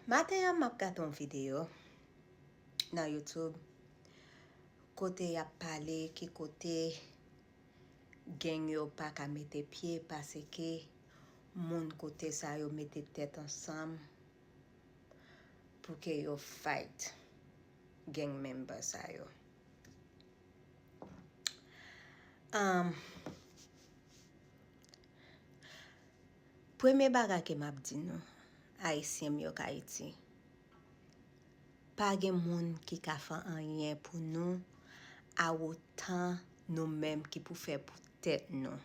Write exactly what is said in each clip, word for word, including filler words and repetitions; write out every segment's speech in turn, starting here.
Maten an, m ap gade yon videyo nan YouTube kote y ap pale ki kote gang yo pa ka mete pye paske moun kote sa yo mete tèt ansanm pou ke yo fight gang member sa yo. Um, Premye bagay ke m ap di nou, Ayisyen m yo k Ayiti, pa gen moun ki ka fè anyen pou nou, a otan nou menm ki pou fè pou tèt nou.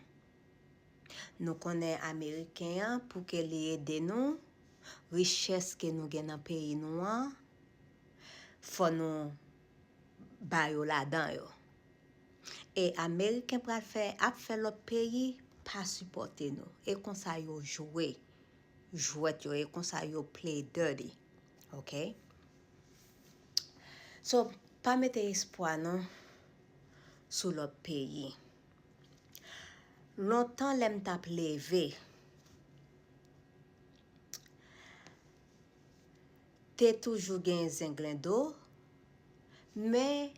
Nou konnen Ameriken an, pou ke li ede nou, richès ke nou gen nan peyi nou an, fò nou ba yo ladan yo. E Ameriken pral fè, ap fè lòt peyi pa sipòte nou. E konsa yo jwe jwèt yo, e konsa yo play dirty. Ok? So, pa mete espwa nou sou lòt peyi. Lontan lè m t ap leve, te toujou gen zenglendo, men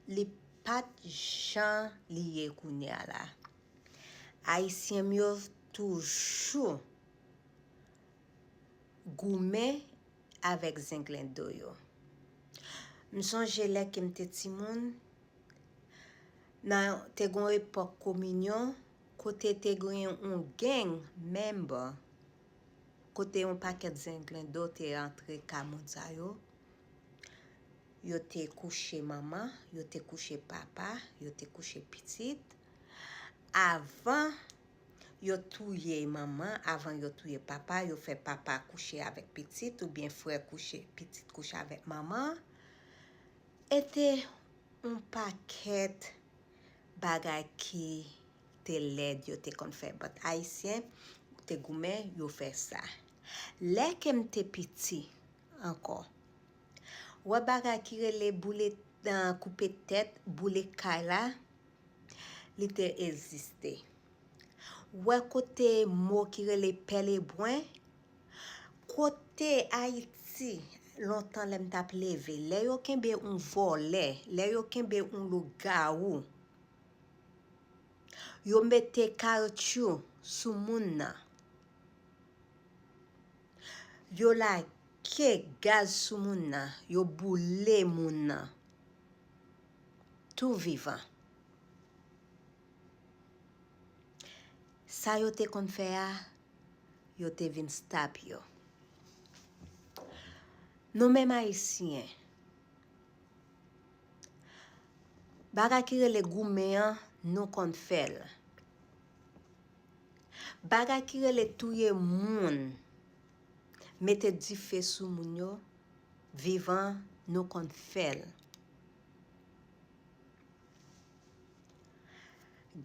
li pa t jan li ye kounye a la. Ayisyen m yo toujou goumen avèk zenglendo yo. M sonje lè ke m te timoun, nan, te gen yon epòk kominyon, kote te gen yon gang member, kote yon pakèt zenglendo te rantre ka moun sa yo. Yo te kouche manman, yo te kouche papa, yo te kouche pitit. Avan yo touye manman, avan yo touye papa, yo fè papa kouche avèk pitit oubyen frè kouche, pitit kouche avèk manman. E te yon pakèt bagay ki te lèd yo te konn fè. But Ayisyen te goumen, yo fè sa. Lè ke m te piti ankò, wè bagay ki rele boule, ah, koupe tèt, boule kay la, li te egziste. Wè kote mo ki rele pè lebwen, kote Ayiti, lontan lè m t ap leve, lè yo kenbe yon vòlè, lè yo kenbe yon lougawou, yo mete kawotchou sou moun nan. Yo lage gaz sou moun nan, yo boule moun nan tou vivan. Sa yo te konn fè a, yo te vin stop yo. Nou menm Ayisyen, bagay ki rele goumen an, nou konn fè l. Bagay ki rele touye moun, mete dife sou moun yo, vivan, nou konn fè l.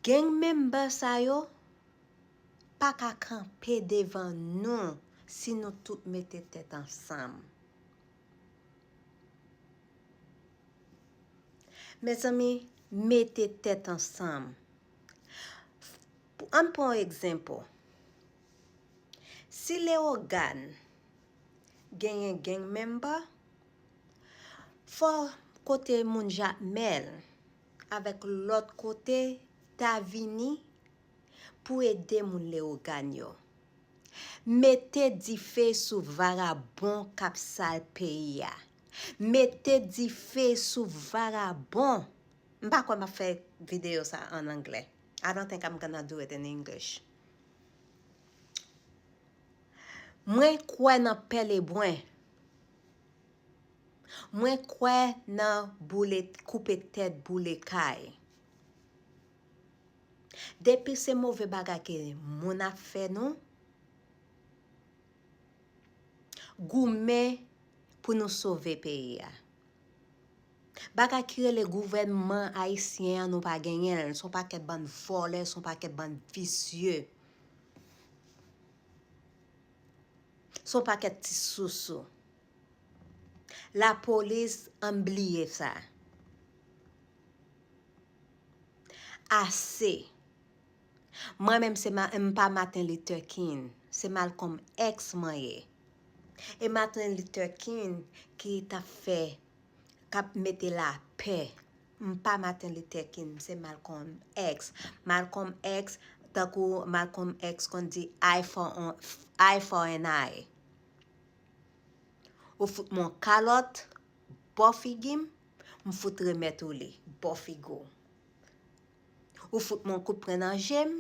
Gang member sa yo pa ka kanpe devan nou si nou tout mete tèt ansanm. Mezanmi, mete tèt ansanm. Pou, ann pran yon egzanp. Si Leyogàn genyen gang member, fò kote moun Jakmèl avèk lòt kote ta vini pou ede moun Leyogàn yo. Mete dife sou vagabon k ap sal peyi a. Mete dife sou vagabon. M pa kwè m ap fè videyo sa an anglè. I don't think I'm gonna do it in English. Mwen kwè nan pè lebwen. Mwen kwè nan boule, koupe tèt, boule kay. Depi se move bagay ke moun ap fè nou, goumen pou nou sove peyi a. Bagay ki rele gouvènman ayisyen an, nou pa genyen l. Se yon pakèt bann vòlè, se yon pakèt bann visye. Se yon pakèt ti sousou. Lapolis, ann bliye sa. Ase. Mwen menm se ma-, m pa Martin Luther King, se Malcolm X mwen ye. E Martin Luther King ki t ap fè, k ap mete lapè. M pa Martin Luther King, m se Malcolm X. Malcolm X, tankou Malcolm X konn di, "Eye for an, eye for an eye." Ou fout mwen yon kalòt bò figi m, m fout remèt ou li bò figi w. Ou fout mwen yon kout pwen nan je m,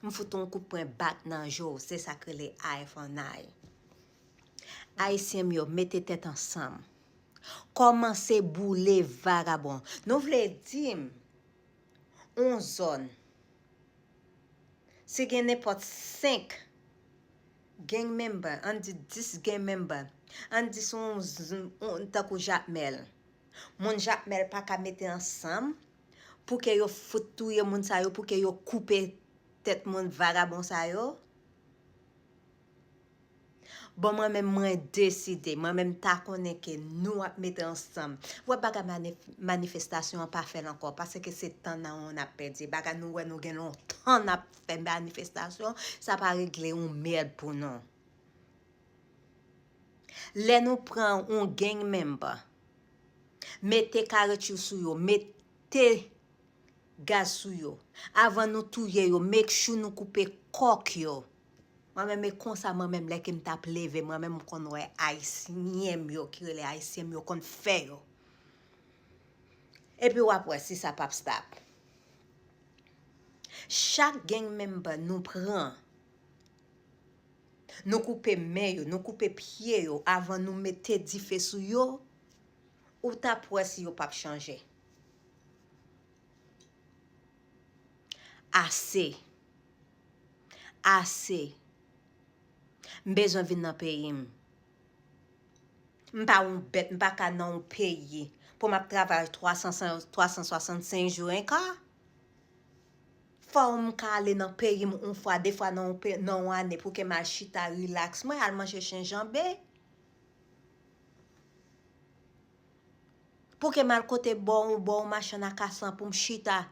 m fout ou yon kout pwen bak nan je w. Se sa k rele eye for an eye. Ayisyen m yo, mete tèt ansanm. Kòmanse boule vagabon. Nou vle di m, yon zòn, si gen nenpòt senk gang member, ann di dis gang member, ann di se yon z-, yon, tankou Jakmèl. Moun Jakmèl pa ka mete ansanm pou ke yo fout touye moun sa yo, pou ke yo koupe tèt moun vagabon sa yo. Bon, mwen menm, mwen deside, mwen menm, ta konnen ke nou ap mete ansanm. Wè, bagay manif-, manifestasyon an, pa fè l ankò, paske se tan nan n ap pèdi. Bagay nou wè nou gen lontan n ap fè manifestasyon, sa pa regle yon mèd pou nou. Lè nou pran yon gang member, mete karetchou sou yo, mete gaz sou yo. Avan nou touye yo, make sure nou koupe kòk yo. Mwen menm, e konsa mwen menm, lè ke m t ap leve, mwen menm, m konn wè Ayisyen m yo, ki rele Ayisyen m yo, konn fè yo. Epi w ap wè si sa p ap stop. Chak gang member nou pran, nou koupe men yo, nou koupe pye yo, avan nou mete dife sou yo, ou t ap wè si yo p ap chanje. Ase. Ase. M bezwen vin nan peyi m. M pa yon bèt, m pa ka nan yon peyi pou m ap travay twa san, twa san swasannsenk jou enka. Fò m ka ale nan peyi m yon fwa, de fwa nan yon pe-, nan yon ane pou ke m al chita, rilaks mwen, al manje chen janbe. Pou ke m al kote bò, bò yon machann akasan pou m chita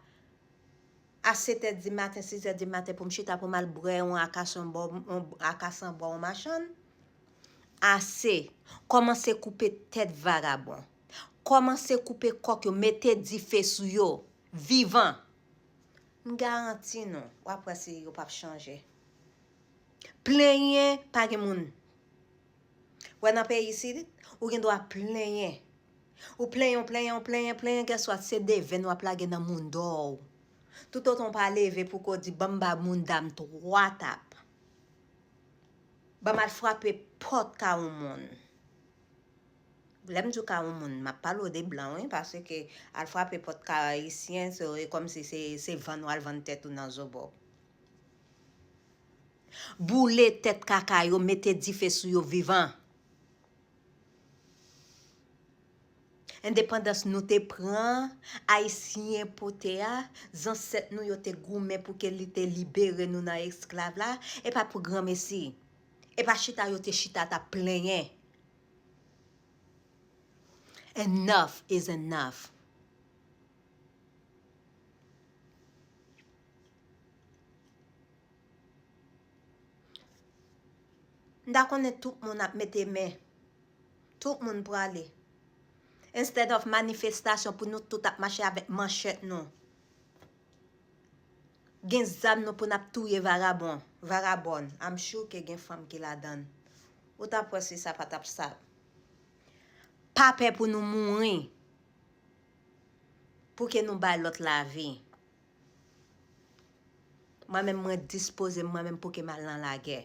a sèt è di maten, sis è di maten pou m chita pou m al bwè yon akasan bò, yon akasan bò yon machann. Ase. Kòmanse koupe tèt vagabon. Kòmanse koupe kòk yo, mete dife sou yo, vivan. M garanti nou, w ap wè si yo p ap chanje. Plenyen, pa gen moun. Wè nan peyi isit, ou gen dwa plenyen. Ou plenyen, ou plenyen, ou plenyen, plenyen, guess what? Se devenn w ap lage nan mouda w. Toutotan w pa leve pou ke w di, "Ban m ba mouda m twa tap. Ban m al frape pòt ka yon moun." Lè m di w ka yon moun, m ap pale w de blan, wi, paske al frape pòt ka Ayisyen, se, e kòmsi se, se vann w al vann tèt ou nan zobòb. Boule tèt kaka yo, mete dife sou yo vivan. Endepandans nou te pran, Ayisyen pote a, zansèt nou yo te goumen pou ke li te libere nou nan esklav la, e pa pou granmesi. E pa chita yo te chita t ap plenyen. Enough is enough. M ta konnen tout moun ap mete men. Tout moun prale. Instead of manifestasyon pou nou tout ap mache avèk manchèt nou. Gen zam nou pou n ap touye vagabon, vagabòn. I'm sure ke gen fanm ki ladann. Ou t ap wè si sa pa t ap stop. Pa pè pou nou mouri. Pou ke nou bay lòt lavi. Mwen menm, mwen dispoze m mwen menm pou ke m al nan lagè.